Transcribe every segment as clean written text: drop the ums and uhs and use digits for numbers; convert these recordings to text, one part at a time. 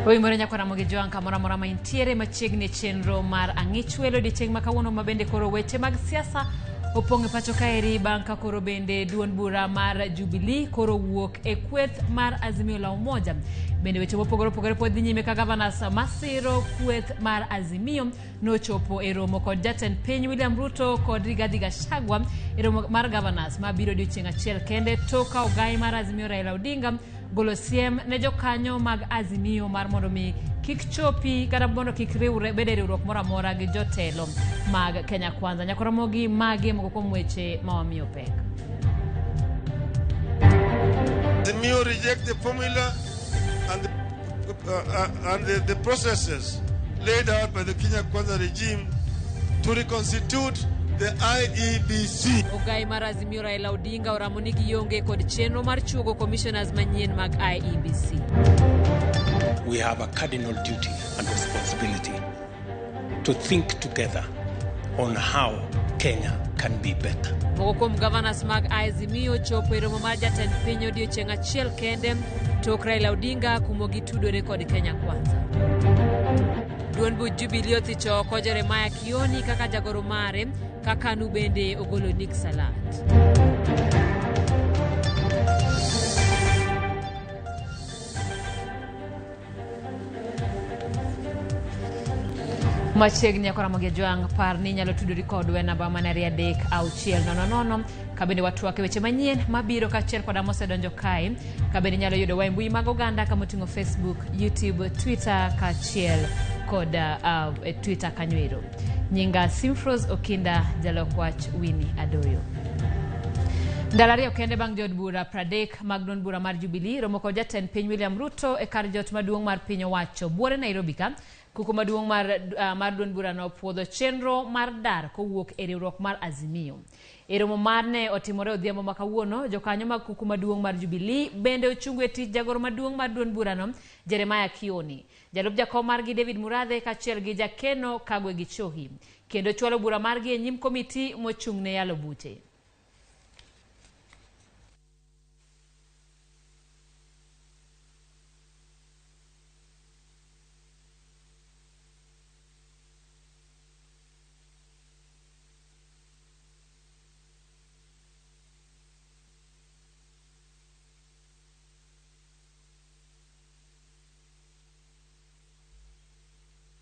Oimore nyakwa Ramogi Jwang' kamoro amora ma intiere machiegni e chenro mar Ang'ich Welo odiechieng' ma kawuono ma bende koro weche mag siasa opong' e pacho kaeri bang' ka koro bende duond bura mar Jubilee koro wuok e kweth mar Azimio la Umoja. Bende weche mopogore opogore pod dhi nyime ka gavanas masiro kweth mar Azimio nochopo e romo kod jatend piny William Ruto kod Rigathi Gachagua e romo mar gavanas mabiro odiechieng' achiel kende tok ka ogai mar Azimio Raila Odinga golo siem ne jokanyo mag Azimio mar mondo mi kik chopi kata mondo kik riwre bed e riwruok moro amora gi jotelo mag Kenya Kwanza. Nyaka Ramogi, magi e moko kuom weche ma wamiyo pek. Azimio reject the formula and the processes laid out by the Kenya Kwanza regime to reconstitute the IEBC. Ogai mar Azimio Raila Odinga oramo ni gionge kod chenro mar chuogo commissioners manyien mag IEBC. We have a cardinal duty and responsibility to think together on how Kenya can be better. Moko kuom governors mag Azimio chopo e romo mar jatend piny odiochieng' achiel kende tok Raila Odinga kumo gitudore kod Kenya Kwanza. Duond buch Jubilee othicho oko Jeremiah Kioni kaka jagoro mare ka KANU bende ogolo Nick Salat. Machiegni nyaka Ramogi Ajwang', par ni inyalo tudori kodwa e namba mana 23600 ka bende watwak e weche manyien mabiro kaachiel koda mosedonjo kae, ka bende inyalo yudowa e mbui mag oganda kamoting'o Facebook, YouTube, Twitter kaachiel kod e Twitter kanyo ero. Nyinga Simfros Okinda, jalok wach Winnie Adoyo. Ndalo ariyo kende bang' jood bura 30 mag duond bura mar Jubilee romo kod jatend piny William Ruto e kar jot maduong' mar piny owacho buore Nairobi ka kuku maduong' mar duond burano opuodho chenro mar dar kowuok e riwruok mar Azimio. E romo mar ne otimore odhiambo ma kawuono, jokanyo mag kuku maduong' mar Jubilee bende ochungo e tich jagoro maduong' mar duond burano Jeremiah Kioni, jalup jakom margi David Murathe kaachiel gi jakeno Kagwe Gichohi, kendo chwalo bura margi e nyim komiti mochung' ne yalo buche.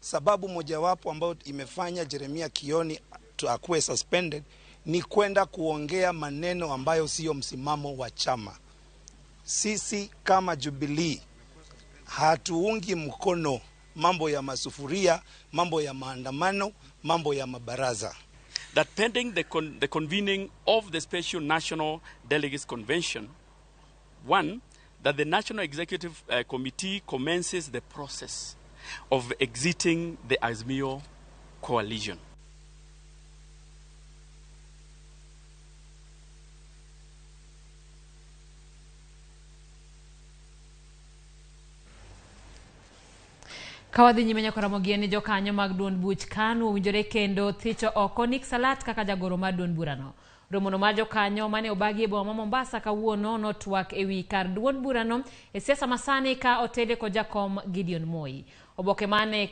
Sababu mojawapo ambayo imefanya Jeremiah Kioni akuwe suspended ni kwenda kuongea maneno ambayo sio msimamo wa chama. Sisi kama Jubilee hatuungi mkono mambo ya masufuria, mambo ya maandamano, mambo ya mabaraza. That pending the convening of the Special National Delegates Convention, one, that the National Executive Committee commences the process of exiting the Azimio coalition. Ka wadhi nyime nyaka Ramogi en ni jokanyo mag duond buch KANU owinjore kendo thicho oko Nick Salat kaka jagoro mar duond burano. Romono mar jokanyo mane obagi e boma ma Mombasa kawuono notwak ewi kar duond burano e siasa masani ka otele kod jakom Gideon Moi. Oboke mane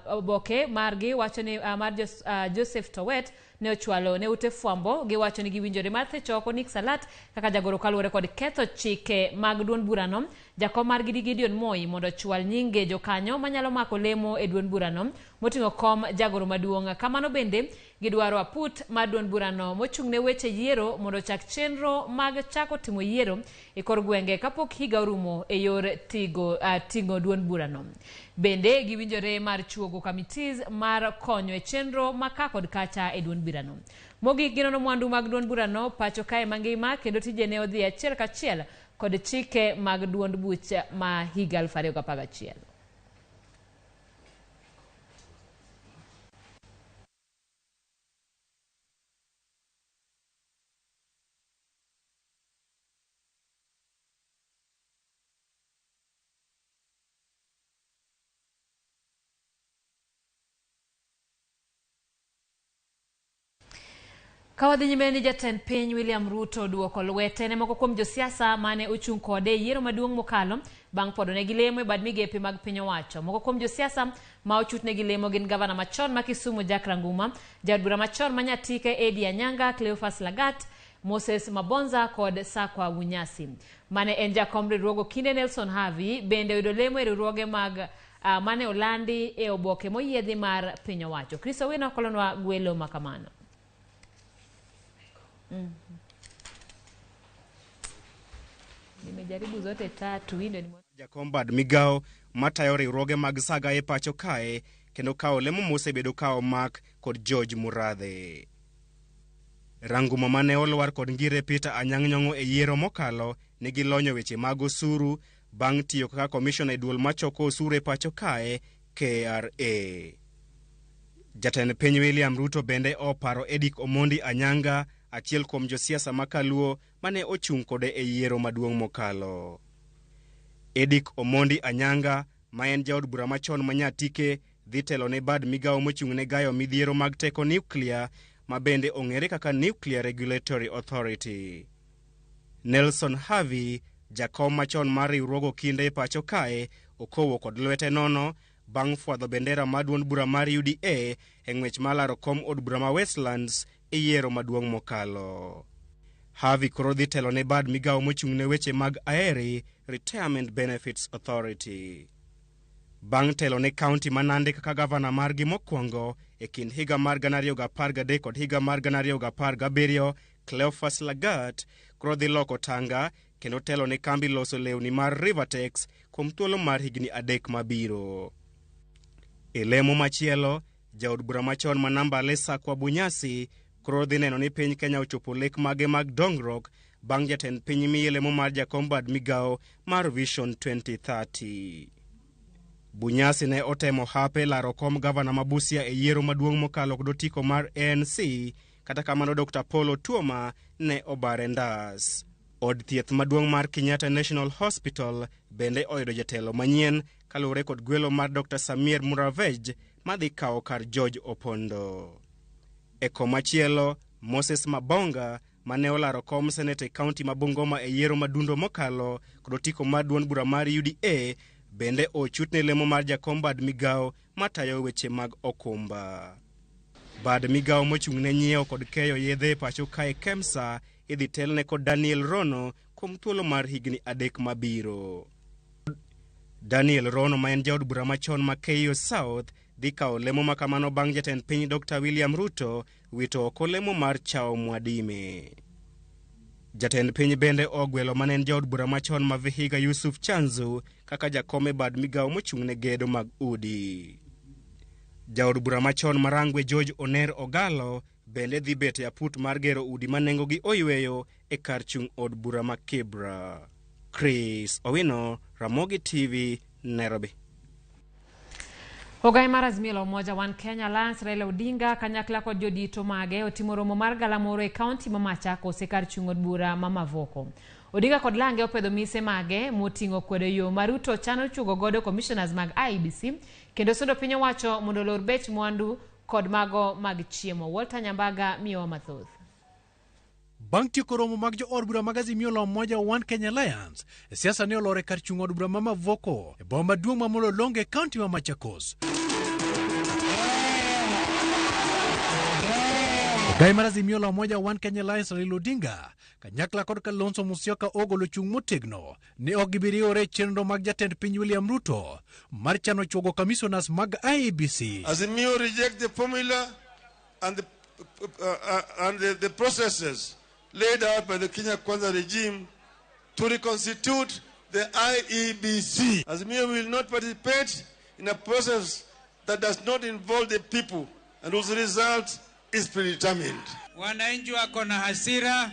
oboke margi wacho ni mar Joseph Towet ne ochwalo ne ute fwambo giwacho ni giwinjore mar thicho oko Nick Salat kaka jagoro kaluwore kod ketho chike mag duond burano. Jakom margi Gideon Moi mondo ochwal nyinge jokanyo manyalo mako lemo e duond burano moting'o kom jagoro maduong'. Kamano bende gidwaro aput mar duond burano mochung' ne weche yiero mondo ochak chenro mag chako timo yiero e kor gwenge kapok higa orumo e yor ting'o duond burano. Bende giwinjore mar chuogo committees mar konyo e chenro ma ka kod kacha e duond burano. Mogik ginono mwandu mag duond burano pacho kae mangima kendo tije ne odhi achiel kachiel kod chike mag duond buch ma higa 2011. Ka wadhi nyime ni jatend piny William Ruto duoko lwete ne moko kuom josiasa mane ochung' kode e yiero maduong' mokalo bang' podo ne gilemo e bad migepe mag piny owacho. Moko kuom josiasa ma ochutne gi lemo gin gavana machon ma Kisumu Jack Ranguma, jaod bura machon ma Nyatike Eddie Anyanga, Cleophas Lagat, Moses Mabonza kod Sakwa Bunyasi. Mane en jakom riwruog Okinde Nelson Havi bende oyudo lemo e riwruoge mag mane olandi e oboke moyiedhi mar piny owacho. Chris Owino kolonwa gwelo makamano. Nimejaribu zote tatu, hii ndio ni Jakom bad migao matayo riwruoge mag saga e pacho kae kendo kawo lemo mosebedo ka omak kod George Murathe. Ranguma mane olwar kod Ngire Peter Anyang' Nyong'o e yiero mokalo nigi lonyo weche mag osuru bang' tiyo kaka komishona e duol machoko osuru e pacho kae KRA. Jatend piny William Ruto bende oparo Eric Omondi Anyanga, achiel kuom josiasa ma Kaluo mane ochung' kode e yiero maduong' mokalo. Eric Omondi Anyanga, ma en jaod bura machon ma Nyatike, dhi telo ne bad migawo mochung' ne gayo midhiero mag teko nuklia, ma bende ong'ere kaka Nuclear Regulatory Authority. Nelson Havi, jakom machon mar riwruog Okinde e pacho kae, okowo kod lwete nono bang' fwadho bendera mar duond bura mar UDA e ng'wech mar laro kom od bura ma Westlands e yiero maduong' mokalo. Havi koro dhi telo ne bad migawo mochung' ne weche mag Aeri Retirement Benefits Authority. Bang' telo ne kaunti ma Nandi kaka gavana margi mokwongo e kind higa mar 2013 kod higa mar 2017, Cleophas Lagat koro dhi loko tanga kendo telo ne kambi loso lewni mar Rivertex kuom thuolo mar higni 3 mabiro. E lemo machielo, jaod bura machon ma Nambale Sakwa Bunyasi koro dhi neno ni piny Kenya ochopo lek mage mag dongruok bang' jatend piny miye lemo mar jakom bad migawo mar Vision 2030. Bunyasi ne otemo hape laro kom gavana ma Busia e yiero maduong' mokalo kod otiko mar ANC, kata kamano Dr. Paul Otuoma ne obare ndas. Od thieth maduong' mar Kenyatta National Hospital bende oyudo jatelo manyien kaluwore kod gwelo mar Dr. Samir Muravej madhi kawo kar George Opondo. E komachielo, Moses Mabonga mane olaro kom seneta e kaunti ma Bungoma e yiero madundo mokalo kod otiko mar duond bura mar UDA bende ochutne lemo mar jakom bad migawo matayo weche mag okumba. Bad migawo mochung' ne nyiewo kod keyo yedhe e pacho kae KEMSA idhi telne kod Daniel Rono kuom thuolo mar higni 3 mabiro. Daniel Rono ma en jaod bura machon ma Keyo South dhi kawo lemo ma kamano bang' jatend piny Dr. William Ruto wito oko lemo mar Chao Mwadime. Jatend piny bende ogwelo mane en jaod bura machon ma Vihiga Yusuf Chanzu kaka jakom e bad migawo mochung' ne gedo mag udi. Jaod bura machon ma Rangwe George Oner Ogalo bende dhi bet e aput mar gero udi ma nengogi oyweyo e kar chung' od bura ma Kibra. Chris Owino, Ramogi TV, Nairobi. Ogai mar Azimio la Umoja One Kenya Alliance Raila Odinga kanyakla kod jodito mage otimo romo mar galamoro e kaunti ma Machakos e kar chung' od bura ma Mavoko. Odinga kod lange opedho mise mage moting'o kwedo yo ma Ruto chano chugo godo commissioners mag IEBC kendo sundo piny owacho mondo olor bech mwandu kod mago mag chiemo. Walter Nyambaga miyowa mathoth. Bang' tieko romo mag jo od bura mag Azimio la Umoja One Kenya Alliance, siasa ne olor e kar chung' od bura ma Mavoko e boma maduong' ma Mlolongo e kaunti ma Machakos. Ogai mar Azimio la Umoja One Kenya Alliance Raila Odinga kanyakla kod Kalonzo Musyoka ogolo chung' motegno ni ok gibi riwore e chenro mag jatend piny William Ruto mar chano chuogo commissioners mag IEBC. Azimio reject the formula and the processes laid out by the Kenya Kwanza regime to reconstitute the IEBC. Azimio will not participate in a process that does not involve the people and whose result is predetermined. Wananchi wako na hasira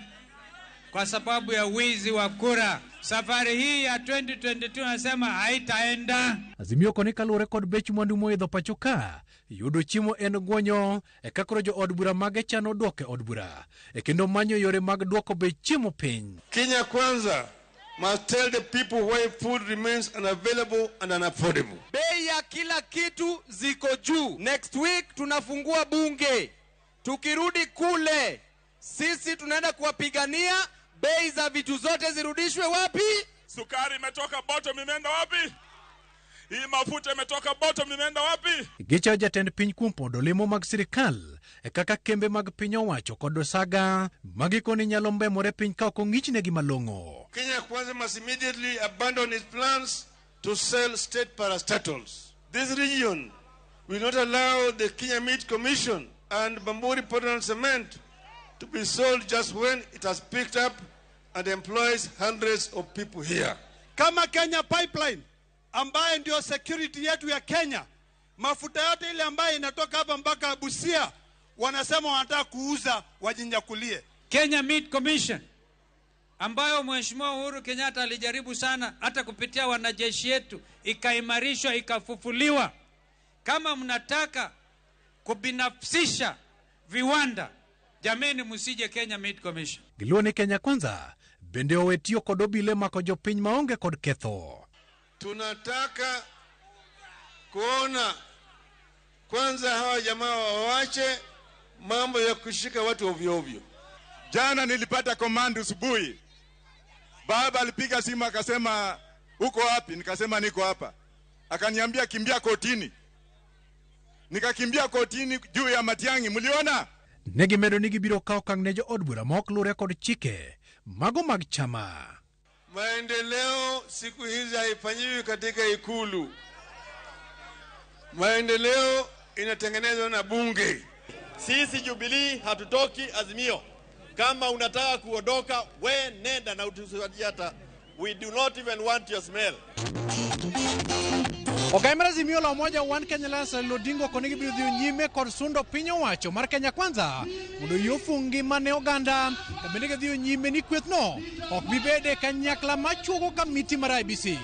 kwa sababu ya wizi wa kura. Safari hii ya 2022 nasema haitaenda. Azimio koni kaluwore kod bech mwandu moidho pacho ka, yudo chiemo en guonyo e ka koro jo od bura mage chano duoko e od bura e kendo manyo yore mag duoko bech chiemo piny. Kenya Kwanza must tell the people why food remains unavailable and unaffordable. Bei ya kila kitu ziko juu. Next week tunafungua bunge. Tukirudi kule sisi tunaenda kuwapigania bei za vitu zote zirudishwe wapi? Sukari imetoka bottom imeenda wapi? Hii mafuta imetoka bottom imeenda wapi? Gichayo jatend piny kuom pondo lemo mag sirikal e kaka kembe mag piny owacho kod osaga magikoni nyalo mbemore piny ka ok ong'ichnegi malong'o. Kenya Kwanza must immediately abandon its plans to sell state parastatals. This region will not allow the Kenya Meat Commission and Bamburi Portland Cement to be sold just when it has picked up and employs hundreds of people here. Kama Kenya Pipeline ambaye ndio security yetu ya Kenya, mafuta yote ile ambaye inatoka hapa mpaka Busia wanasema wanataka kuuza wajinyakulie. Kenya Meat Commission ambayo Mheshimiwa Uhuru Kenyatta alijaribu sana hata kupitia wanajeshi yetu ikaimarishwa ikafufuliwa. Kama mnataka kubinafsisha viwanda, jameni, msije Kenya Meat Commission. Giluwo ni Kenya Kwanza bende owe tiyo kod obile mako jopiny maonge kod ketho. Tunataka kuona kwanza hawa jamaa wawache mambo ya kushika watu ovyo ovyo. Jana nilipata command asubuhi. Baba alipiga simu akasema uko wapi? Nikasema niko hapa. Akaniambia kimbia kotini. Nikakimbia kotini juu ya Matiang'i. Mliona? Ne gimedo ni gibiro kawo okang' ne jo od bura ma ok luwre kod chike mago mag chama. Maendeleo siku hizi haifanyiwi katika Ikulu. Maendeleo inatengenezwa na bunge. Sisi Jubilee hatutoki Azimio. Kama unataka kuondoka, we nenda na utusaidie hata. We do not even want your smell. Ogai mar Azimio la Umoja One Kenya Alliance Raila Odinga okone gibiro dhi nyime kod sundo piny owacho mar Kenya Kwanza mondo yie ofung ngima ne oganda ka bende gidhi nyime ni kwethno ok bi bede kanyakla machuogo kamiti mar IEBC.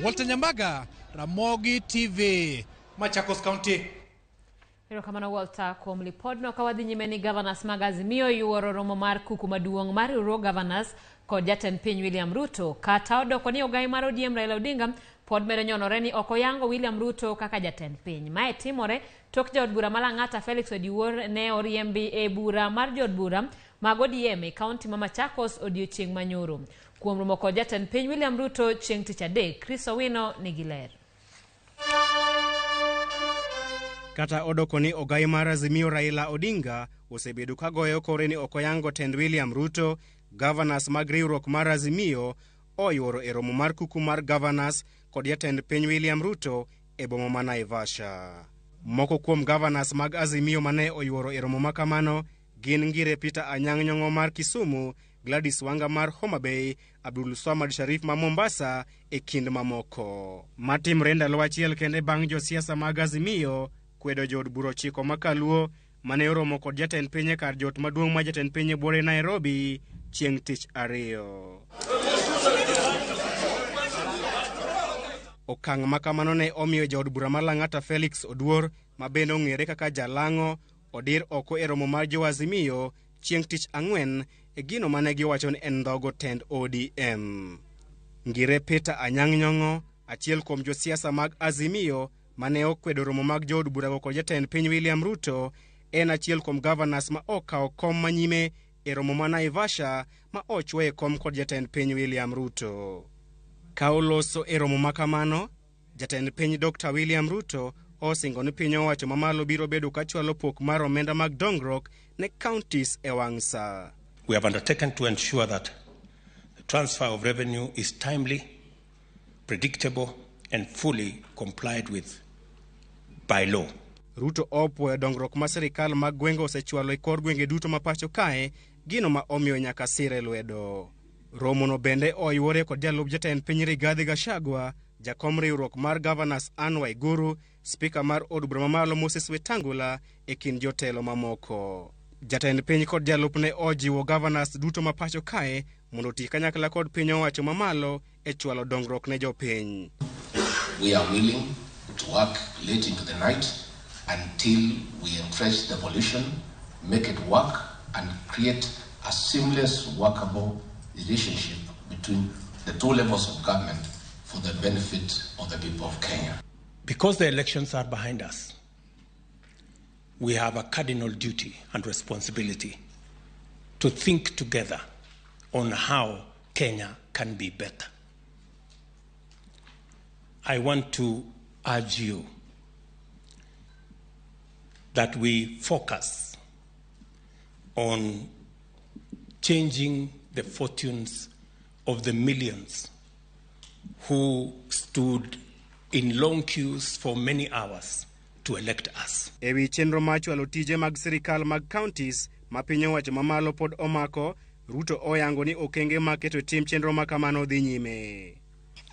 Walter Nyambaga, Ramogi TV, Machakos County. Erokamano Walter kuom lipodno. Ka wadhi nyime ni governors mag Azimio yuoro romo mar kuku maduong' mar riwruog governors kod jatend piny William Ruto. Kata odoko ni ogai mar ODM Raila Odinga pod medo nyonore ni ok oyango William Ruto kaka jatend piny. Mae timore tok jaod bura ma Lang'ata Felix Odiwuor ne oriembi e bura mar jood bura mag ODM e kaunti ma Machakos odiochieng' manyoro. Kuom romo kod jatend piny William Ruto chieng' tich adek, Chris Owino nigi ler. Kata odoko ni ogai mar Azimio Raila Odinga osebedo ka goyo kore ni ok oyango tend William Ruto, governors mag riwruok mar Azimio oyuoro e romo mar kuku mar governors kod jatend piny William Ruto e boma ma Naivasha. Moko kuom governors mag Azimio mane oyuoro e romo makamano gin Ngire Peter Anyang' Nyong'o mar Kisumu, Gladys Wanga mar Homa Bay, Abdul Swamad Sharif ma Mombasa e kind mamoko. Matimre ndalo achiel kende bang' josiasa mag Azimio kwedo jood bura ochiko makaluo mane oromo kod jatend piny e kar jot maduong' ma jatend piny e buore Nairobi chieng' tich ariyo. Okang' ma kamano ne omiyo jaod bura ma Lang'ata Felix Oduor, ma bende ong'ere kaka Jalang'o, odir oko e romo mar jo Azimio chieng' tich ang'wen e gino mane giwacho ni en dhogo tend ODM. Ngire Peter Anyang' Nyong'o, achiel kuom josiasa mag Azimio mane okwedo romo mag jood burago kod jatend piny William Ruto, en achiel kuom governors ma okawo kom manyime e romo ma Naivasha ma ochwe e kom kod jatend piny William Ruto. Ka oloso e romo ma kamano, jatend piny Dr. William Ruto osingo ni piny owacho mamalo biro bedo ka chwalo pok mar omenda mag dongruok ne counties e wang' sa. We have undertaken to ensure that the transfer of revenue is timely, predictable, and fully complied with by law. Ruto opuoyo dongruok ma sirikal mag gwenge osechwalo e kor gwenge duto ma pacho kae, gino ma omiyo nyaka sire lwedo. Romono bende oyuore kod jalup jatend piny Rigathi Gachagua, jakom riwruok mar Governors Anne Waiguru, spika mar od bura mamalo Moses Wetangula e kind jotelo mamoko. Jatend piny kod jalupne ojiwo governors duto ma pacho kae mondo oti kanyakla kod piny owacho mamalo e chwalo dongruok ne jopiny. We are willing to work late into the night until we entrench devolution, make it work, and create a seamless, workable relationship between the two levels of government for the benefit of the people of Kenya. Because the elections are behind us, we have a cardinal duty and responsibility to think together on how Kenya can be better. I want to urge you that we focus on changing the fortunes of the millions who stood in long queues for many hours to elect us. E wi chenro mar chwalo tije mag sirikal mag counties ma piny owacho mamalo pod omako, Ruto oyango ni okenge mag keto tim chenro ma kamano dhi nyime.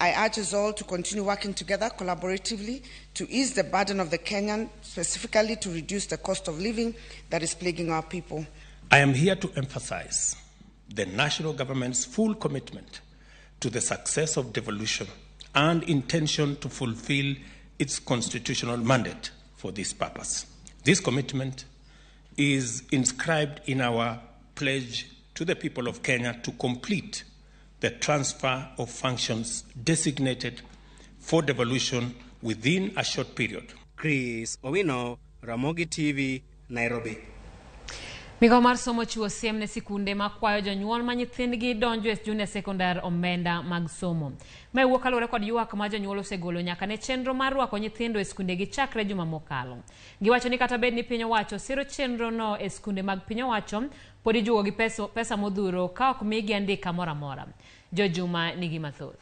I urge us all to continue working together collaboratively to ease the burden of the Kenyan, specifically to reduce the cost of living that is plaguing our people. I am here to emphasize the national government's full commitment to the success of devolution and intention to fulfill its constitutional mandate for this purpose. This commitment is inscribed in our pledge to the people of Kenya to complete the transfer of functions designated for devolution within a short period. Chris Owino, Ramogi TV, Nairobi. Migawo mar somo chiwo siem ne sikunde ma kwayo jonyuol ma nyithindgi donjo e junior secondary omenda mag somo. Mae wuok kaluwore kod ywak ma jonyuol osegolo nyaka ne chenro mar rwako nyithindo e skundegi chakre juma mokalo. Giwacho ni kata bed ni piny owacho siro chenrono e skunde mag piny owacho, pod ijuogo gi pesa modhuro ka ok migi andika moro amora. Jojuma nigi mathoth.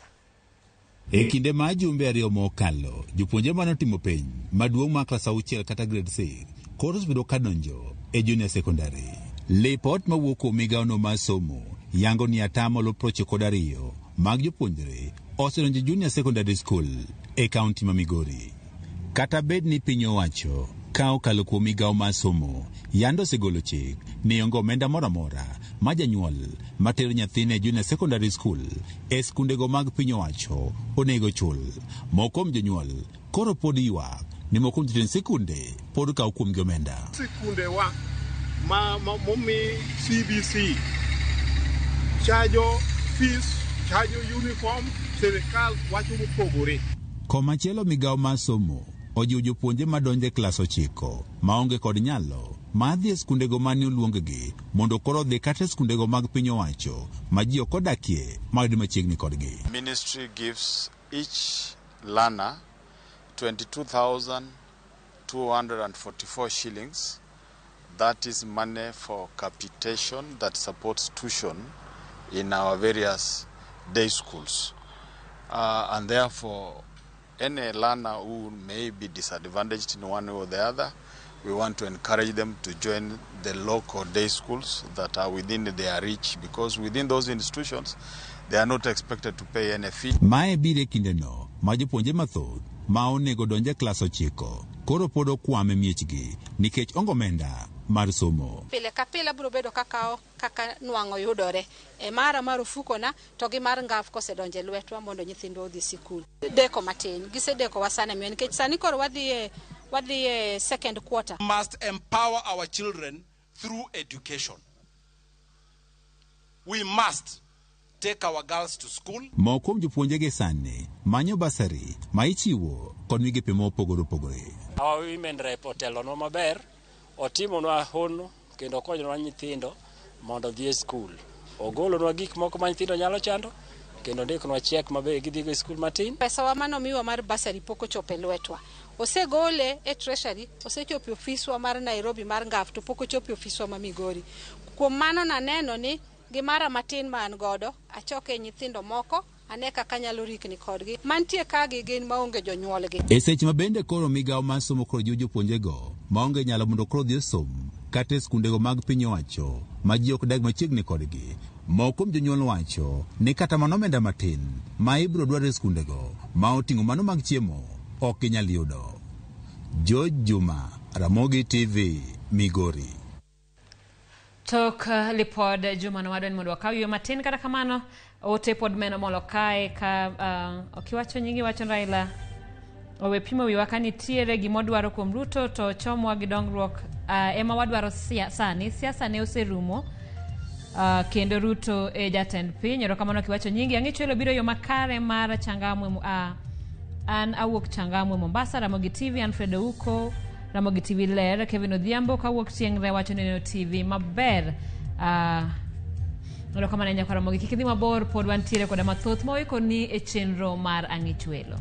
E kinde mar jumbe 2 mokalo, jopuonjre manotimo penj maduong' mar klas 6 kata grade 6 koro osebedo ka donjo e junior secondary. Lipot mawuok kuom migawono mar somo yango ni 92% mag jopuonjre osedonjo junior secondary school e kaunti ma Migori. Kata bed ni piny owacho ka okalo kuom migawo mar somo yando osegolo chik ni onge omenda moro amora ma janyuol matero nyathine e junior secondary school e skundego mag piny owacho onego chul. Moko kuom jonyuol koro pod ywak ni moko kuom jotend sikunde pod kawo kuomgi omenda. Sikundewa ma momi CBC chajo fees, chajo uniform, sirikal wacho mopogore. Komachielo migawo mar somo ojiwo jopuonje madonjo e klas 9 maonge kod nyalo mar dhi e skundego mane oluonggi mondo koro odhi kata e skundego mag piny owacho ma ji ok odakie mayudi machiegni kodgi. Ministry gives each learner 22,244 shillings. That is money for capitation that supports tuition in our various day schools. And therefore, any learner who may be disadvantaged in one way or the other, we want to encourage them to join the local day schools that are within their reach, because within those institutions, they are not expected to pay any fee. Mae biro e kindeno ma jopuonje mathoth ma onego donj e klas 9 koro pod okwam e miechgi nikech onge omenda mar somo. Pile ka pile abiro bedo kakawo kaka nwang'o yudore e mara mar ofukona to gi mar ngaf kosedonjo e lwetwa mondo nyithindwa odhi sikul. Deko matin, gisedekowa sana miyo nikech sani koro wadhi e second quarter. We must empower our children through education. We must take our girls to school. Moko kuom jopuonjegi sani manyo basari ma ichiwo kod migepe mopogore opogore. Our women rep otelonwa maber, otimonwa hono kendo okonyonwa nyithindo mondo odhi e skul. Ogolonwa gik moko ma nyithindo nyalo chando kendo ondikonwa chek ma be gidhigo e skul matin. Pesawa manomiwa mar bursary pok ochopo e lwetwa. Osegole e treasury, osechopo e ofiswa mar Nairobi mar NGAF to pok ochopo e ofiswa ma Migori. Kuom mano naneno ni gimara matin ma an godo achoke nyithindo moko ane kaka anyalo rikni kodgi. Mantie kagi gin maonge jonyuolgi. E seche ma bende koro migawo mar somo koro jiwo jopuonjrego maonge nyalo mondo koro odhi osom kata e skundego mag piny owacho ma ji ok dag machiegni kodgi. Moko kuom jonyuol wacho ni kata mana omenda matin ma ibiro dwar e skundego ma oting'o mano mag chiemo ok ginyal yudo. George Juma, Ramogi TV, Migori. Tok lipod Juma no wadwa ni mondo wakaw yweyo matin kata kamano ote pod meno molo kae ka okiwacho nyingi wacho ni Raila owe pimo wiwa ka nitiere gimodwaro kuom Ruto to chomwa gi dongruok ema wadwaro sani. Siasa ne oserumo kendo Ruto e jatend piny. Erokamano kiwacho nyingi. Ang'ichwelo biro yo makare mar Changamwe an awuok Changamwe Mombasa. Ramogi TV Alfred Ouko, Ramogi TV ler. Kevin Odhiambo kawuok Chieng' Re wacho ni neno TV maber. Erokamano ahinya kwa Ramogi. Kik idhi mabor, pod wantiere koda mathoth ma oikoni e chenro mar Ang'ichwelo.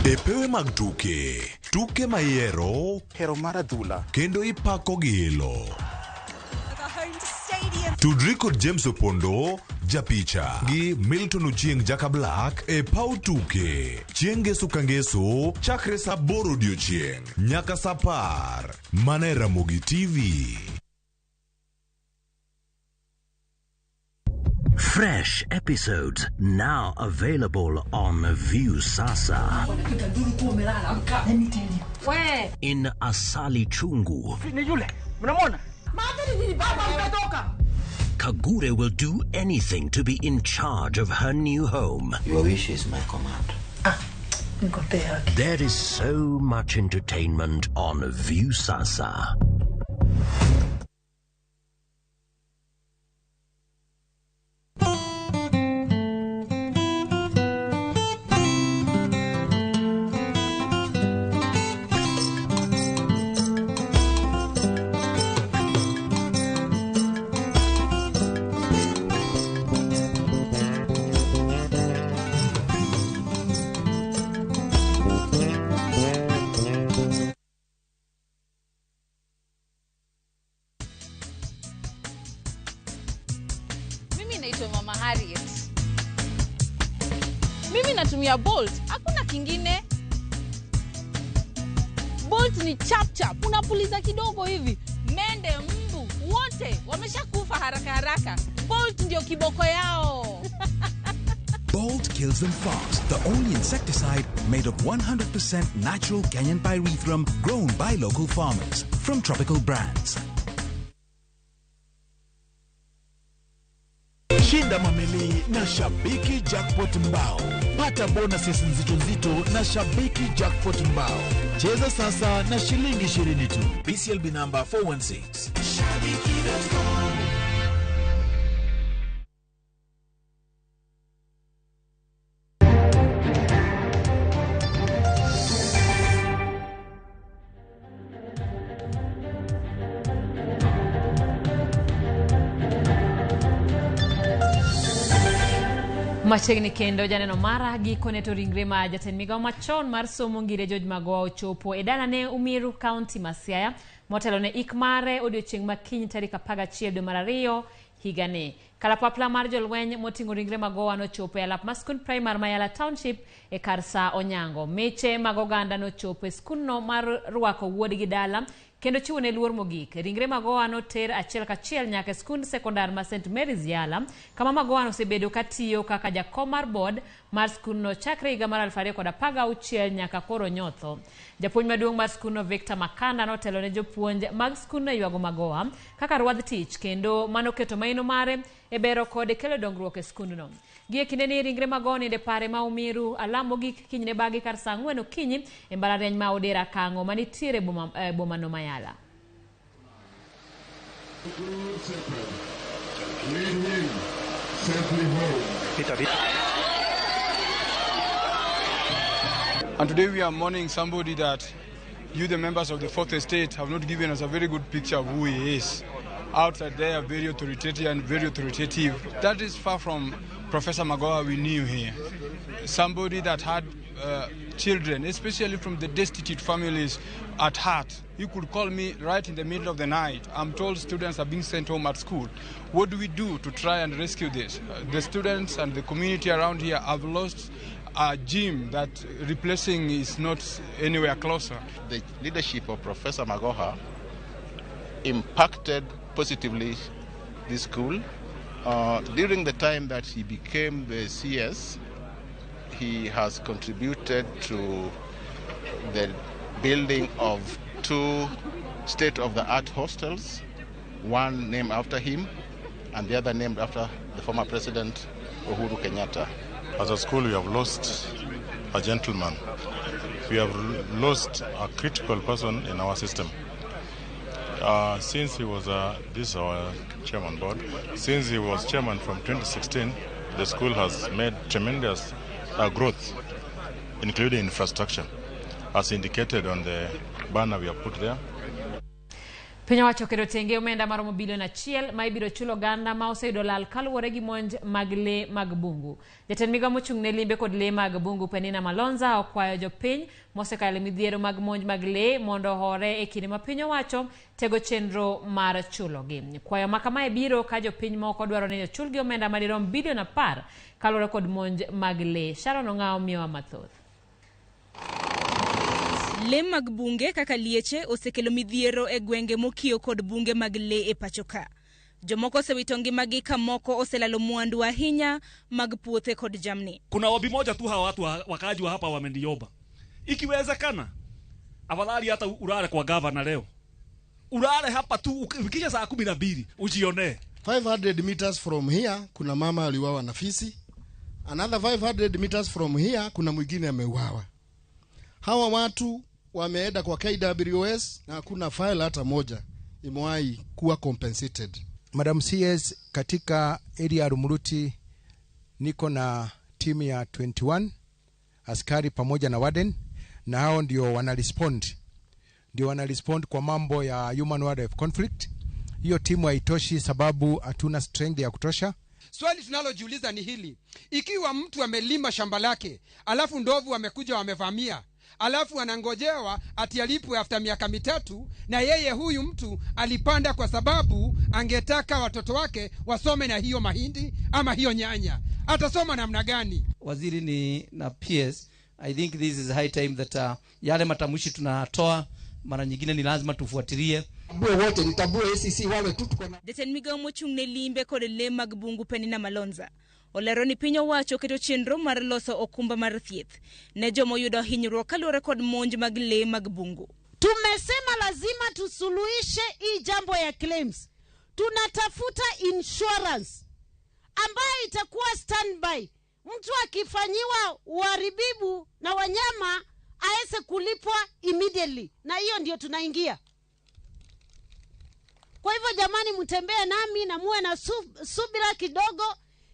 E pewe mag tuke, tuke ma ihero, hero mar adhula, kendo ipako gi ilo. Tudri kod James Opondo, japicha, gi Milton Ochieng Jaka Black e paw tuke. Chieng' ngeso ka ngeso, chakre saa 8 odiochieng' nyaka saa 10. Mana e Ramogi TV. Fresh episodes now available on Viusasa. In Asali Chungu, Kagure will do anything to be in charge of her new home. Your wish is my command. There is so much entertainment on Viusasa. Mimi naitwa Mama Harriet. Mimi natumia Bolt, hakuna kingine. Bolt ni chap chap, unapuliza kidogo hivi, mende, mbu, wote wameshakufa haraka haraka. Bolt ndio kiboko yao. Bolt kills them fast, the only insecticide made of 100% natural Kenyan pyrethrum grown by local farmers from Tropical Brands. Shinda mamili na Shabiki Jackpot Mbao. Pata bonuses nzito nzito na Shabiki Jackpot Mbao. Cheza sasa na shilingi 20 tu. BCLB number 416. Shabiki.com. Machiegni kendo janeno mara gikone to ringre ma jatend migawo machon mar somo Ngire George Magoha ochopo e dalane Umiru, kaunti ma Siaya, motelo ne ik mare odiochieng' ma kiny tarik 11 dwe mar 2 higani. Kalapapla mar jolweny moting'o ringre Magoha nochopo e alap mar skund primar ma Yala Township e kar saa onyango. Miche mag oganda nochopo e skundno mar rwako wuodgi dala kendo chiwo ne luor mogik. Ringre Magoha noter achiel kachiel nyaka e skund sekondar ma St Mary's Yala, kama Magoha nosebedo katiyo kaka jakom mar board mar skundno chakre higa mar 2016 nyaka koro nyotho. Japuonj maduong' mar skundno Victor Makanda notelo ne jopuonj mag skundno e ywago Magoha kaka rwadh tich kendo manoketo maino mare e bero kod kelo dongruok e skundno. Gie kindeni ringre Magoha nindo e pare ma Umiru alam mogik kinyne bagi kar saa 4 okinyi e mbalariany ma Odera Kang'o manitiere bomano ma Yala. safely home. And today we are mourning somebody that you, the members of the Fourth Estate, have not given us a very good picture of who he is. Outside there, very authoritative and very authoritative. That is far from Professor Magoha we knew here. Somebody that had children, especially from the destitute families at heart. You could call me right in the middle of the night. I'm told students are being sent home at school. What do we do to try and rescue this? The students and the community around here have lost a gym that replacing is not anywhere closer. The leadership of Professor Magoha impacted positively this school. During the time that he became the CS, he has contributed to the building of 2 state-of-the-art hostels, one named after him and the other named after the former president, Uhuru Kenyatta. As a school, we have lost a gentleman. We have lost a critical person in our system. Since he was this is our chairman board, since he was chairman from 2016, the school has made tremendous growth, including infrastructure, as indicated on the banner we have put there. Piny owacho oketo tenge omenda maromo bilion 1 ma ibiro chulo oganda ma oseyudo lal kaluwore gi monj mag lee mag bungu. Jatend migao mochung' ne limbe kod lee mag bungu Penina Malonza okwayo jopiny mosekalo midhiero mag monj mag lee mondo ohore e kinde ma piny owacho tego chenro mar chulogi. Kwayo ma kamae biro ka jopiny moko dwaro ni ochulgi omenda madirom bilion 10 kaluwore kod monj mag lee. Sharon Ong'ao miyowa mathoth. Le mag bunge kaka lieche osekelo midhiero e gwenge mokiewo kod bunge mag le e pacho ka. Jomoko osewito ngimagi ka moko oselalo mwandu ahinya mag puothe kod jamni. Kuna ombi moja tu hawa watu wakaaji wa hapa wameniomba. Ikiwezekana afadhali hata ulale kwa gavana leo. Ulale hapa tu ufikisha saa 12 ujionee. 500 meters from here kuna mama aliuawa na fisi. Another 500 meters from here kuna mwingine ameuawa. Hawa watu wameenda kwa KWS na hakuna file hata moja imewahi kuwa compensated. Madam CS, katika area ya Rumuruti niko na timu ya 21 askari pamoja na warden, na hao ndio wana respond kwa mambo ya human wildlife conflict. Hiyo timu haitoshi sababu hatuna strength ya kutosha. Swali tunalojiuliza ni hili: ikiwa mtu amelima shamba lake alafu ndovu wamekuja wamevamia, alafu anangojewa ati alipwe after miaka 3, na yeye huyu mtu alipanda kwa sababu angetaka watoto wake wasome na hiyo mahindi ama hiyo nyanya, atasoma namna gani? Waziri ni na PS, I think this is high time that yale matamshi tunatoa mara nyingine ni lazima tufuatilie. Wote nitambue ACC wale tu tuko na. Jatend migao mochung' ne limbe kod le mag bungu Penina Malonza olero ni piny owacho oketo chenro mar loso okumba mar thieth ne jomoyudo hinyruok kaluwore kod monj mag le mag bungu. Tumesema lazima tusuluhishe hii jambo ya claims. Tunatafuta insurance ambayo itakuwa standby. Mtu akifanyiwa uharibibu na wanyama aweze kulipwa immediately, na hiyo ndio tunaingia. Kwa hivyo jamani, mtembee nami na muwe na subira kidogo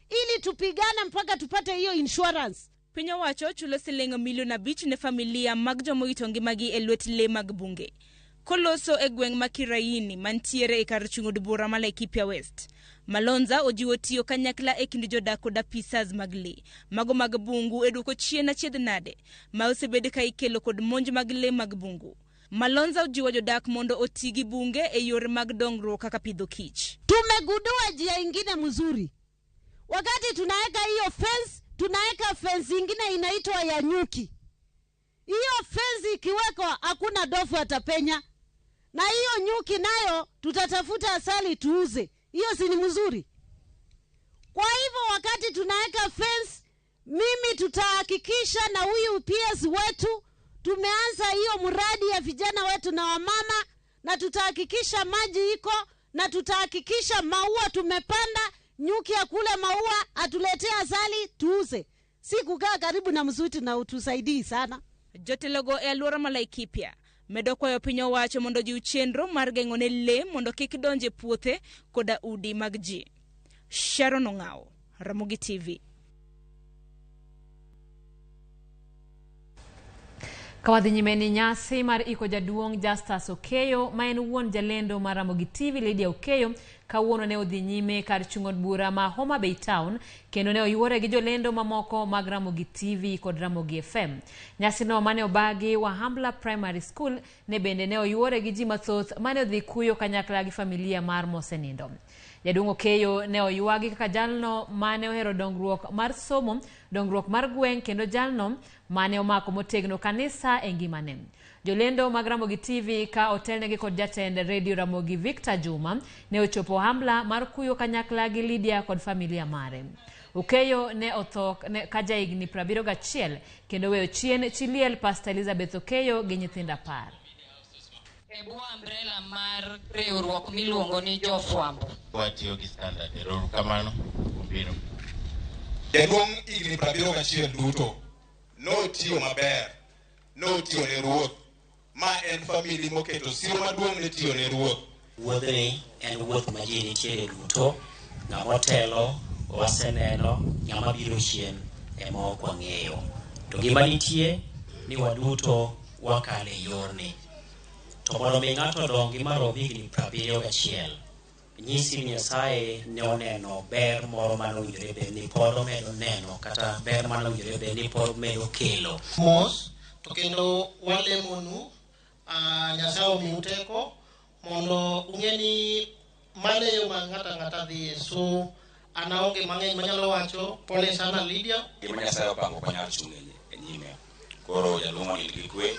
ili tupigane mpaka tupate hiyo insurance. Piny owacho chulo siling milion 5 ne familia mag jomowito ngimagi e lwet le mag bunge. Koloso e gweng' ma Kiraini mantiere e kar chung' od bura ma Laikipia West, Malonza ojiwo tiyo kanyakla e kind jodak kod apisas mag le mago mag bungu e duoko chien achiedh nade ma osebed ka ikelo kod monj mag le mag bungu. Malonza ojiwo jodak mondo oti gi bunge e yore mag dongruok kaka pidho kich. Tumegundua njia ingine mzuri. Wakati tunaweka hiyo fence, tunaweka fence ingine inaitwa ya nyuki. Hiyo fence ikiwekwa hakuna dofu atapenya. Na hiyo nyuki nayo tutatafuta asali tuuze. Hiyo si ni mzuri? Kwa hivyo wakati tunaweka fence, mimi tutahakikisha na huyu PS wetu tumeanza hiyo mradi ya vijana wetu na wamama, na tutahakikisha maji iko, na tutahakikisha maua tumepanda, nyuki ya kule maua atuletee asali tuuze. Si kukaa karibu na mzuti na utusaidii sana. Jotelogo e alwora ma Laikipia medo kwayo piny owacho mondo ojiw chenro mar geng'o ne le mondo kik donj e puothe koda udi mag ji. Sharon Ong'ao, Ramogi TV. Kawadhi nyime ni nyasi mar iko jaduong' Justus Okeyo ma en wuon jalendo mar Ramogi TV Lydia Okeyo kawuono ne odhi nyime kar chung' od bura ma Homa Bay Town kendo ne oyuore gi jolendo mamoko mag Ramogi TV kod Ramogi FM. Nyasino mane obagi Wahambla Primary School ne bende ne oyuore gi ji mathoth mane odhi kuyo kanyakla gi familia mar mosenindo. Jaduong' Okeyo ne oywagi kaka jalno mane ohero dongruok mar somo, dongruok mar gweng' kendo jalno mane omako motegno kanisa e ngimane. Jolendo mag Ramogi TV ka otelnegi kod jatend Radio Ramogi Victor Juma ne ochopo Ohambla mar kuyo kanyakla gi Lydia kod familia mare. Okeyo ne otho ka jahigni 71 kendo weyo chien chi liel Pastor Elizabeth Okeyo gi nyithindo 10. E bwo umbrella mar riwruok miluongo ni Jofwambo. Watiyo gi standard. Erokamano kuom biro. Jaduong' higni 71 duto notiyo maber, notiyo ne ruoth. Ma en famili moketo siro maduong' ne tiyo ne ruoth. Wuodhni en wuoth ma ji nitiere duto, ng'ama otelo waseneno, ng'ama biro chien ema ok wang'eyo. To gima nitie ni waduto wakalo e yorni. To mondo mi ng'ato odongi marom higni 71, nyisi ni Nyasaye ne oneno ber moro mane owinjore bed ni pod omedo neno kata ber mane owinjore bed ni pod omedo kelo. Mos to kendo walemonu Nyasaye omiu teko mondo ung'e ni mano e yo ma ng'ato ang'ata dhiye. So an aonge mang'eny manyalo wacho. Pole sana Lydia. Gima Nyasaye opango ok wanyal chung' e nyime. Koro jaluong' onind gi kwe,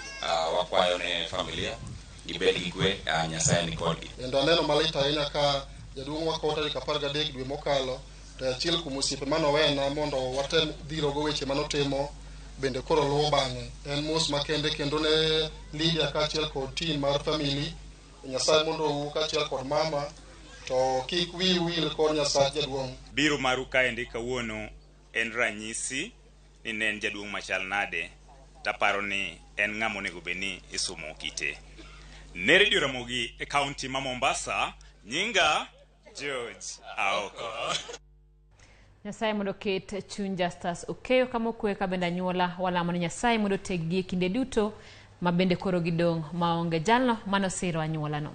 wakwayo ne familia gibed gi kwe, Nyasaye ni kodgi. Kendo aneno malit ahinya ka jaduong' wakawo tarik 13 dwe mokalo to achiel kuom osiepe manowena mondo watem dhirogo weche manotimo bende koro luwo bang'e. En mos makende kendo ne Lydia kaachiel kod team mar family. Nyasaye mondo owuo kaachiel kod mama to kik wiu wil kod Nyasach jaduong'. Biro maru kaendi kawuono en ranyisi ni ne en jaduong' machal nade, taparo ni en ng'ama onego bed ni isumo kite. Ne Radio Ramogi e kaunti ma Mombasa, nyinga George Aoko. Nyasaye mondo oket chuny Justus Okeyo kama okwe ka bende anyuola walamo ni Nyasaye mondo oteggi e kinde duto ma bende koro gidong' maonge jalno manosiro anyuolano.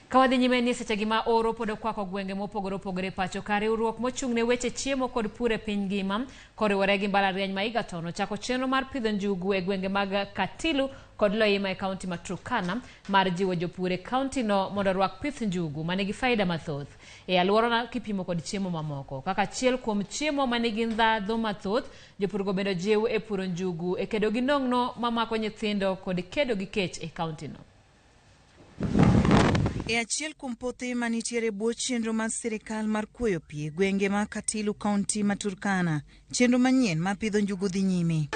Ka wadhi nyime ni seche ma oro pod okwako gwenge mopogore opogore pacho ka riwruok mochung' ne weche chiemo kod pur e piny ngima koriwore gi mbalariany ma Egerton ochako chenro mar pidho njugu e gwenge mag Katilu kod Loima e kaunti ma Turkana mar jiwo jopur e kaunti no mondo orwak pith njugu manigi faida mathoth e alworano kipimo kod chiemo mamoko. Kaka achiel kuom chiemo manigi ndhadhu mathoth, jopurgo bende ojiw e puro njugu e kedo gi nong'no mamako nyithindo kod kedo gi kech e kaunti no. E achiel kuom puothe manitiere bwo chenro mar sirikal mar kuoyo pi e gwenge ma Katilu kaunti ma Turkana, chenro manyien mar pidho njugu dhi nyime.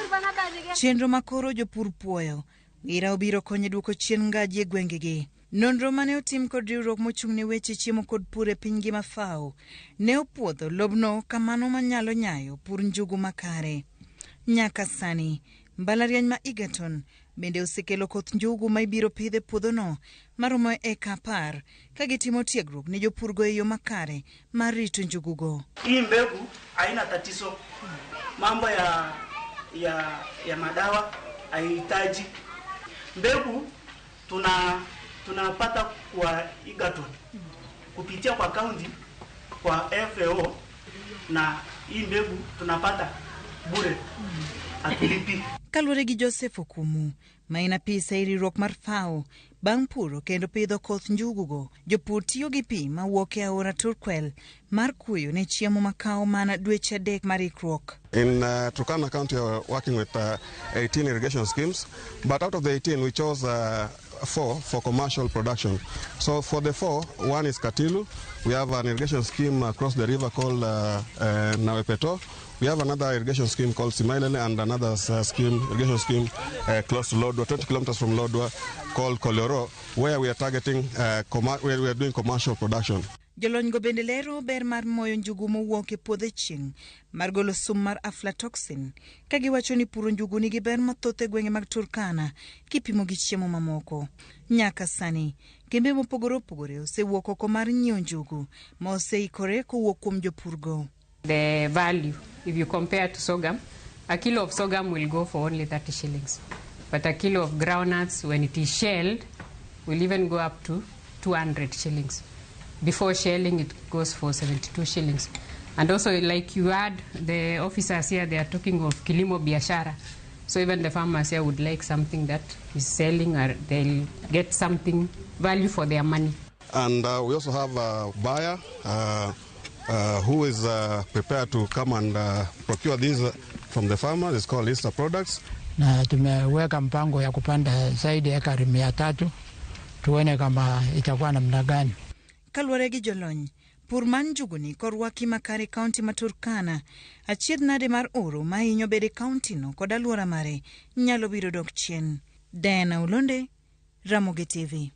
Chenro ma koro jopur puoyo, ira obiro konyo e duoko chien ngaji e gwengegi. Nonro mane otim kod riwruok mochung' ne weche chiemo kod pur e piny ngima FAO ne opuodho lobno kamano manyalo nyayo pur njugu makare. Nyaka sani, mbalariany ma Egerton bende osekelo koth njugu ma ibiro pidh e puodhono maromo eka 10 ka gitimo tiegruok ne jopurgo e yo makare mar rito njugugo. Hii mbegu haina tatizo, mambo ya madawa haihitaji. Mbegu tunapata kwa Egerton kupitia kwa county kwa FAO, na hii mbegu tunapata bure, hatulipi. Kaluwore gi Joseph Okumu, ma en apisa e riwruok mar FAO, bang' puro kendo pidho koth njugugo, jopur tiyo gi pi mawuok e aora Turkwel mar kuyo ne chiemo makawo mana dweche 3 mar ikruok. In Turkana County, we are working with 18 irrigation schemes, but out of the 18, we chose 4 for commercial production. So for the 4, one is Katilu. We have an irrigation scheme across the river called Nawepeto. We have another irrigation scheme called Simailele and another irrigation scheme close to Lodwar, 20 kilometers from Lodwar, called Kolero, where we are targeting, where we are doing commercial production. Jolony go bende lero ber mar moyo njugu mowuok e puodho chieng' mar golo sum mar aflatoxin, ka giwacho ni puro njugu nigi ber mathoth e gwenge mag Turkana kipimo gi chiemo mamoko. Nyaka sani, kembe mopogore opogore osewuok oko mar nyiewo njugu ma oseikore kowuok kuom jopurgo. The value, if you compare to sorghum, a kilo of sorghum will go for only 30 shillings. But a kilo of groundnuts, when it is shelled, will even go up to 200 shillings. Before shelling, it goes for 72 shillings. And also, like you add, the officers here, they are talking of kilimo biashara. So even the farmers here would like something that is selling, or they'll get something value for their money. And we also have a buyer who is prepared to come and procure these from the farmers. It's called Easter Products. Na tumeweka mpango ya kupanda zaidi ya ekari 300, tuone kama itakuwa namna gani. Kaluwore gi jolony, pur mar njuguni korwaki makare kaunti ma Turkana, achiedh nade mar oro ma hinyo bedo e kaunti no kod alwora mare nyalo biro dok chien. Diana Olonde, Ramogi TV.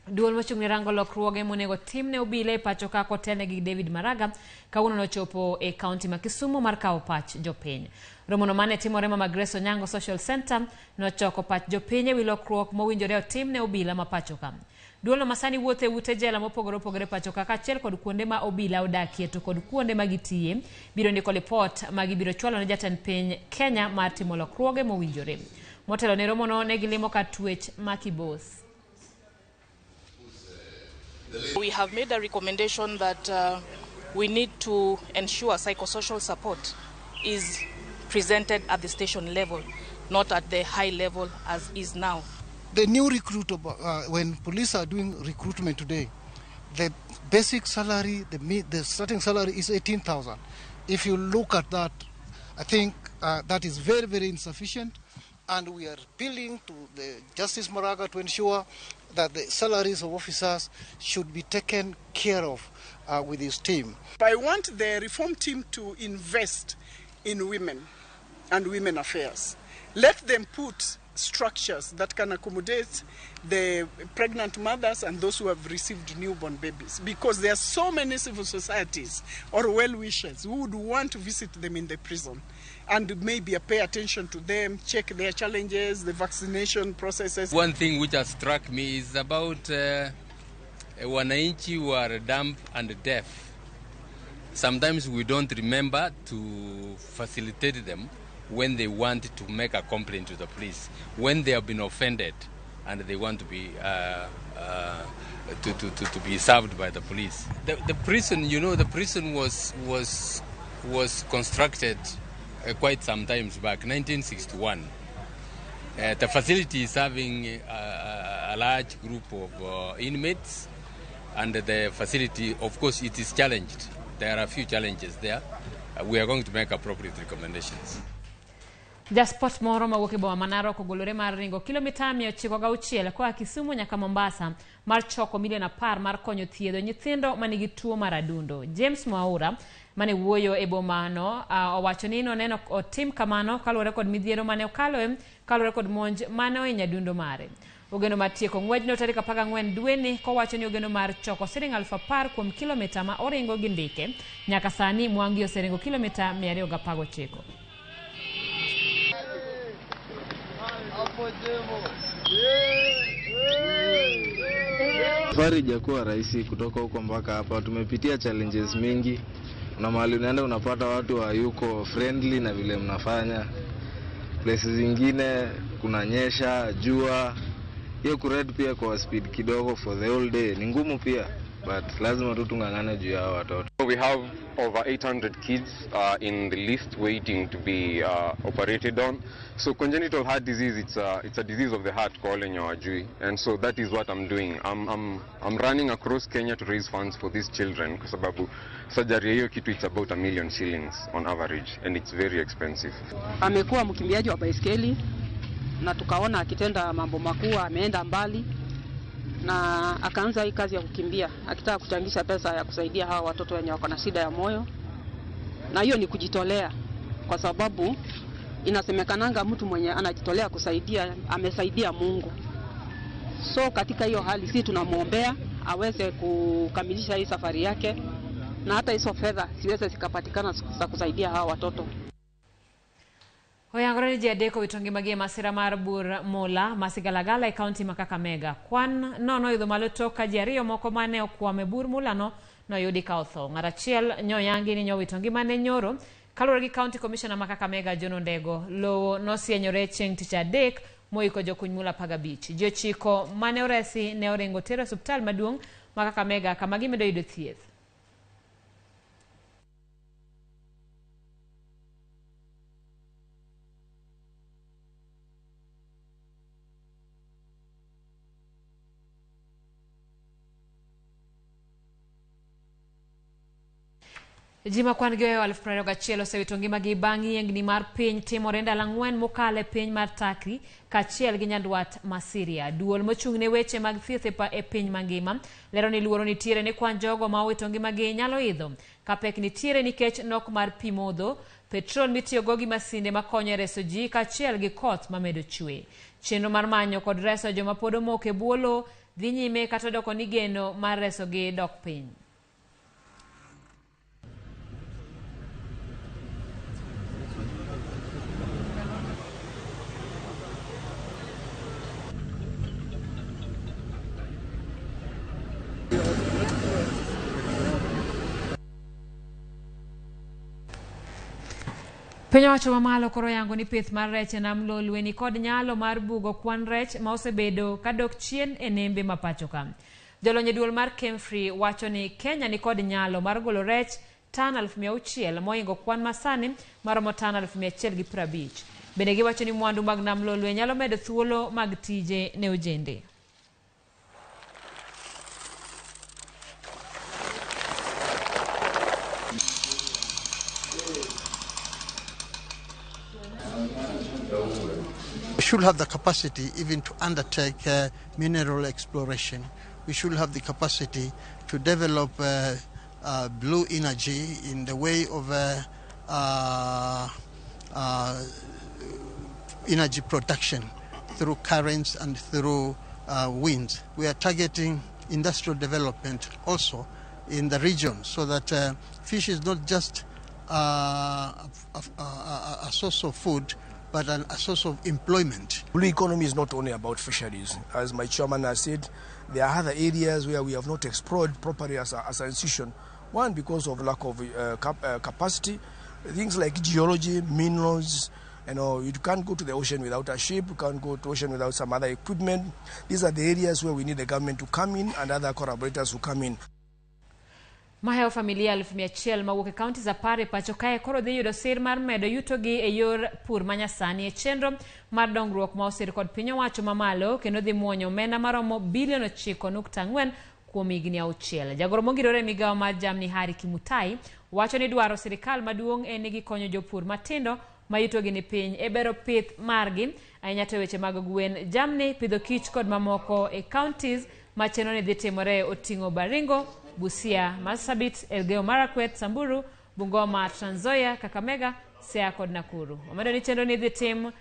Duol mochung' ne rango lokruoge monego tim ne obila e pacho ka kotelne gi David Maraga kawuono nochopo e kaunti ma Kisumu mar kawo pach jopiny. Romono mane timore Mama Grace Onyango Social Center nochoko pach jopiny ewi lokruok mowinjore otim ne obila ma pacho ka. Duolno masani wuotho e ute jela mopogore opogore pacho ka kaachiel kod kuonde ma obila odakie to kod kuonde ma gitiye biro ndiko lipot ma gibiro chwalo ne jatend piny Kenya mar timo lokruoge mowinjore. Motelo ne romono ne gilimo kar twech ma Kibos. We have made a recommendation that we need to ensure psychosocial support is presented at the station level, not at the high level as is now. The new recruit, when police are doing recruitment today, the basic salary, the starting salary is 18,000. If you look at that, I think that is very, very insufficient. And we are appealing to the Justice Maraga to ensure that the salaries of officers should be taken care of with his team. I want the reform team to invest in women and women affairs. Let them put structures that can accommodate the pregnant mothers and those who have received newborn babies, because there are so many civil societies or well-wishers who would want to visit them in the prison and maybe pay attention to them, check their challenges, the vaccination processes. One thing which has struck me is about wananchi who are dumb and deaf. Sometimes we don't remember to facilitate them when they want to make a complaint to the police, when they have been offended and they want to be to be served by the police. The prison, you know, the prison was constructed quite some times back, 1961. The facility is serving a large group of inmates, and the facility, of course, it is challenged. There are a few challenges there. We are going to make appropriate recommendations. Jasport moro mawuok e boma ma Narok ogolore mar ringo kilomita 906 koa Kisumu nyaka Mombasa mar choko milion 10 mar konyo thiedho nyithindo manigi tuo mar adundo. James Mwaura mane wuoyo e bomano owacho ni noneno otim kamano kaluwore kod midhiero mane okaloe kaluwore kod monj mane ohinyo adundo mare. Ogeno mar tieko ng'wejno tarik 14 dweni kowacho ni ogeno mar choko siling 10,000 kuom kilomita ma oringo gi ndike. Nyaka sani Mwangi oseringo kilomita 219. Safari haijakuwa rahisi kutoka huko mpaka hapa. Tumepitia challenges mingi. Kuna mahali unaenda unapata watu hayuko friendly na vile mnafanya. Places zingine kunanyesha, jua. Hiyo kuride pia kwa speed kidogo for the whole day ni ngumu pia, but lazima tu tung'ang'ane juu ya hao watoto. We have over 800 kids in the list waiting to be operated on. So congenital heart disease, it's a disease of the heart called hawajui, and so that is what I'm doing. I'm running across Kenya to raise funds for these children kwa sababu surgery hiyo kitu it's about 1 million shillings on average, and it's very expensive. Amekuwa mkimbiaji wa baiskeli na tukaona akitenda mambo makuu, ameenda mbali na akaanza hii kazi ya kukimbia akitaka kuchangisha pesa ya kusaidia hawa watoto wenye wako na shida ya moyo. Na hiyo ni kujitolea, kwa sababu inasemekananga mtu mwenye anajitolea kusaidia amesaidia Mungu. So katika hiyo hali sisi tunamuombea aweze kukamilisha hii safari yake, na hata hizo fedha siweze zikapatikana za kusaidia hawa watoto. Oyangore ni ji adek owito ngimagi e masira mar bur mula ma Sigalagala e kaunti ma Kakamega. Kwan no noidho malo tok ka ji ariyo moko mane okwamo e bur mulano noyudi ka otho. Ng'at achiel nyoyangi ni nyowito ngimane nyoro. Kaluwore gi County Commissioner ma Kakamega John Ondego, lowo nosienyore chieng' tich adek moiko jokuny mula 15. Ji 9 mane oresi ne oringo ter e osiptal maduong' ma Kakamega kama gimedo yudo thieth. Ji ma kwan gi ohewo 21,000 osewito ngimagi bang' yiengni mar piny timore ndalo 4 mokalo e piny mar Turkey kaachiel gi nyandwat ma Syria. Duol mochung' ne weche mag thieth e piny mangima lero ni luoro nitiere ni kwan jogo ma owito ngimagi nyalo idho ka pek nitiere nikech nok mar pi modho, petrol mitiyogo gi masinde makonyo e reso ji kaachiel gi koth mamedo chwe. Chenro mar manyo kod reso joma pod omoko e bwo lowo dhi nyime kata odoko ni geno mar resogi dok piny. Piny owacho mamalo koro yango ni pith mar rech e nam Lolwe ni kod nyalo mar bugo kwan rech ma osebedo kadok chien e nembe ma pacho ka. Jolony e duol mar Kemfri wacho ni Kenya ni kod nyalo mar golo rech tan 600,000 moingo kwan masani maromo tan 150,000. Bende giwacho ni mwandu mag nam Lolwe nyalo medo thuolo mag tije ne ojende. We should have the capacity even to undertake mineral exploration. We should have the capacity to develop blue energy in the way of energy production through currents and through winds. We are targeting industrial development also in the region so that fish is not just a source of food, but a source of employment. Blue economy is not only about fisheries. As my chairman has said, there are other areas where we have not explored properly as an institution. One, because of lack of capacity, things like geology, minerals. You know, you can't go to the ocean without a ship, you can't go to ocean without some other equipment. These are the areas where we need the government to come in and other collaborators who come in. Mahewo familia 1,100 mawuok e kaunti za 10 e pacho kae koro dhi yudo sir mar medo yutogi e yor pur manyasani e chenro mar dongruok ma osir kod piny owacho mamalo kendo dhi muonyo omenda maromo bilion 9.4 kuom higni 6. Jagoro mongirore e migawo mar jamni Harry Kimutai wacho ni dwaro sirikal maduong' en ni gikonyo jopur matindo ma yutogi ni piny e bero pith margi ahinya to weche mag gwen, jamni, pidho kich kod mamoko e counties ma chenro ni dhi timore oting'o Baringo, Busia, Marsabit, Elgeyo Marakwet, Samburu, Bungoma, Trans Nzoia, Kakamega, Siaya kod Nakuru. Omedo ni chenro ni dhi tim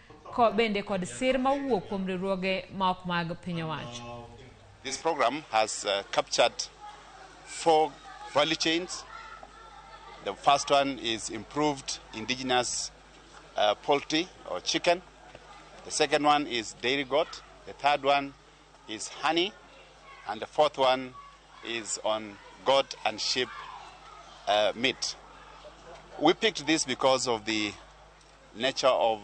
bende kod sir mawuok kuom riwruoge ma ok mag piny owacho. This program has captured 4 value chains. The first one is improved indigenous poultry or chicken. The second one is dairy goat. The third one is honey. And the fourth one is on goat and sheep meat. We picked this because of the nature of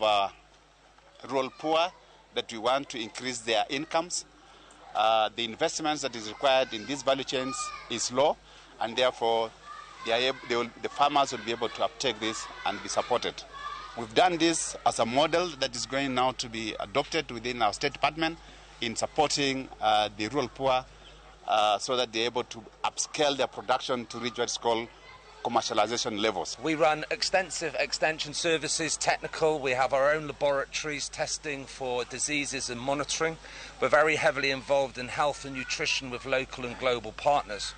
rural poor, that we want to increase their incomes. The investments that is required in these value chains is low, and therefore the farmers will be able to uptake this and be supported. We've done this as a model that is going now to be adopted within our State Department in supporting the rural poor so that they're able to upscale their production to reach what's called commercialization levels. We run extensive extension services, technical. We have our own laboratories testing for diseases and monitoring. We're very heavily involved in health and nutrition with local and global partners.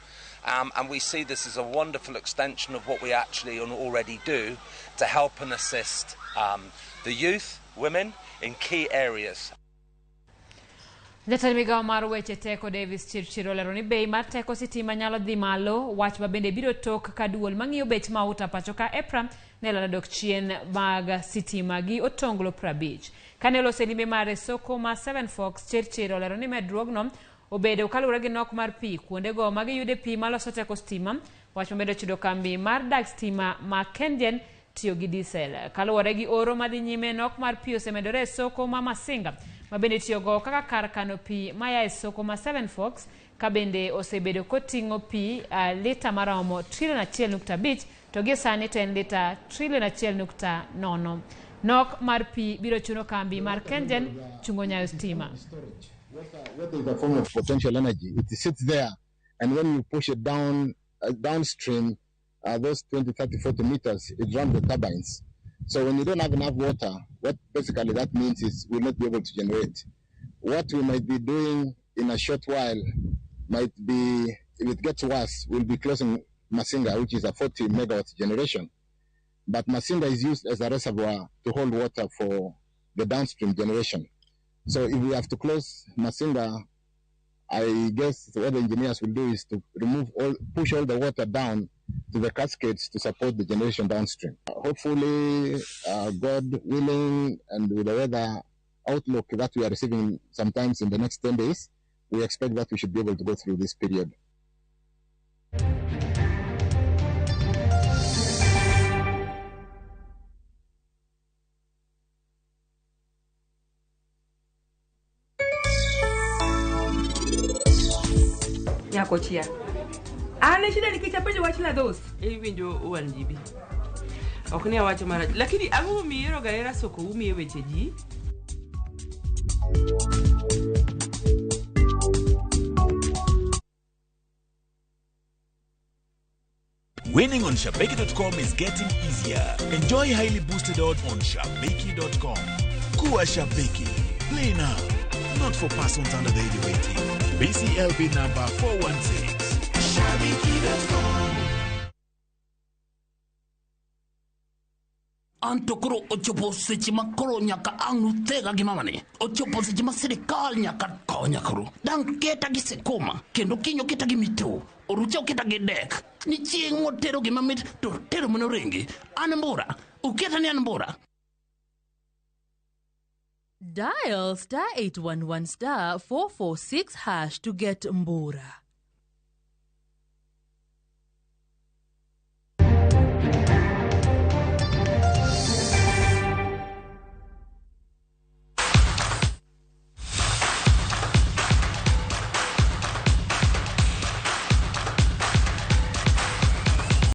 And we see this as a wonderful extension of what we actually already do to help and assist the youth, women, in key areas. Jatend migawo mar weche teko Davis Chirchir olero ni bei mar teko sitima nyalo dhi malo, wach ma bende biro tok ka duol mang'iyo bech mauta pacho ka EPRA ne lando dok chien mag sitima gi otonglo 50. Kane oloso e limbe mare soko ma Seven Forks, Chirchir olero ni medruogno obedo kaluwore gi nok mar pi kuondego ma giyude pi maloso teko stima, wach ma bende ochudo kambi mar dag stima ma KenGen tiyo gi diesel. Kaluwore gi oro madhi nyime, nok mar pi osemedore e soko ma Masinga ma bende itiyogo kaka kar kano pi maya e soko ma Seven Forks ka bende osebedo koting'o pi lita maromo trilion 1.5 to gie sani to en lita trilion 1.0. Nok mar pi biro chuno kambi mar KenGen chungo nyayo stima. Water is a form of potential energy. It sits there, and when you push it down downstream, those 20, 30, 40 meters, it runs the turbines. So when you don't have enough water, what basically that means is we'll not be able to generate. What we might be doing in a short while might be, if it gets worse, we'll be closing Masinga, which is a 40 megawatt generation. But Masinga is used as a reservoir to hold water for the downstream generation. So if we have to close Masinga, I guess what the engineers will do is to push all the water down to the cascades to support the generation downstream. Hopefully, God willing, and with the weather outlook that we are receiving sometimes in the next 10 days, we expect that we should be able to go through this period. Nyakochia. Ane shida nikech apenjo wach la those. Iwinjo uwanjibi. Ok ne awacho marach. Lakini ang'o momiyo ihero ga hera soko umi e weche ji? Winning on Shabiki.com is getting easier. Enjoy highly boosted odds on Shabiki.com. Kuwa Shabiki. Play now. Not for persons under the age of 18. BCLB number 416. Shabiki.com. Anto koro ochopo seche ma koro nyaka ang' uthega gi mamani. Ochopo seche ma sirikal nyaka konya koro. Dang' keta gi sekoma, kendo kiny oketa gi mito, orucha oketa gi dek. Ni chieng' motero gima mit to tero mana orengi. An mbura, uketa ni an mbura. Dial star 811 star 446 hash to get Mbura.